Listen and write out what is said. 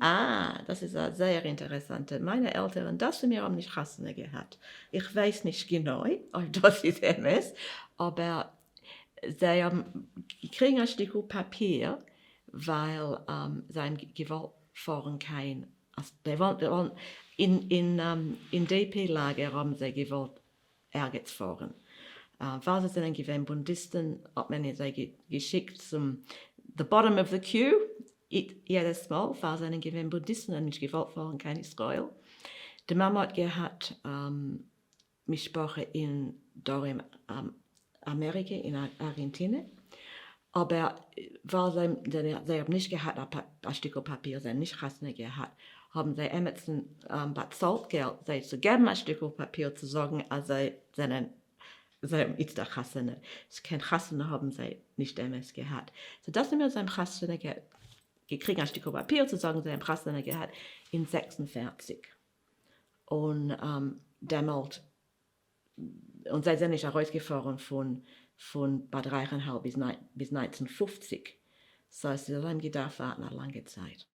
אה, דאס איז א זייער אינטערעסאנטע, מיינע עלטערן דאס און מיר האבן נישט חתונה געהאט, איך ווייס נישט גענוי אויב דאס איז אמת, אבער זיי האבן געקריגן א שטיקל פאפיר ווייל זיי האבן געוואלט פארן קיין, אין DP לאגער האבן זיי געוואלט ערגעץ פארן. ווייל זיי זענען געווען בונדיסטן האט מען זיי געשיקט צום the bottom of the queue יעדעס מאל, ווייל זיי זענען געווען בונדיסטן און נישט געוואלט פארן קיין ישראל. די מאמע האט געהאט משפחה אין דרום אמעריקע אין ארגענטינע, אבער ווייל זיי האבן נישט געהאט א שטיקל פאפיר, זיי האבן נישט חתונה געהאט, האבן זיי עמיצן באצאלט געלט זיי צו געבן א שטיקל פאפיר צו זאגן אז זיי זענען זיי האבן איצטער חתונה, קיין חתונה האבן זיי נישט אמת געהאט, so דאס איז מיר זיי האבן חתונה געקריגן א שטיקל פאפיר צו זאגן זיי האבן חתונה געהאט אין 46, און דעמאלט און זיי זענען נישט ארויסגעפארן פון באד רייכענהאל ביז 1950, so עס איז אליין געדארפט ווארטן א לאנגע צייט.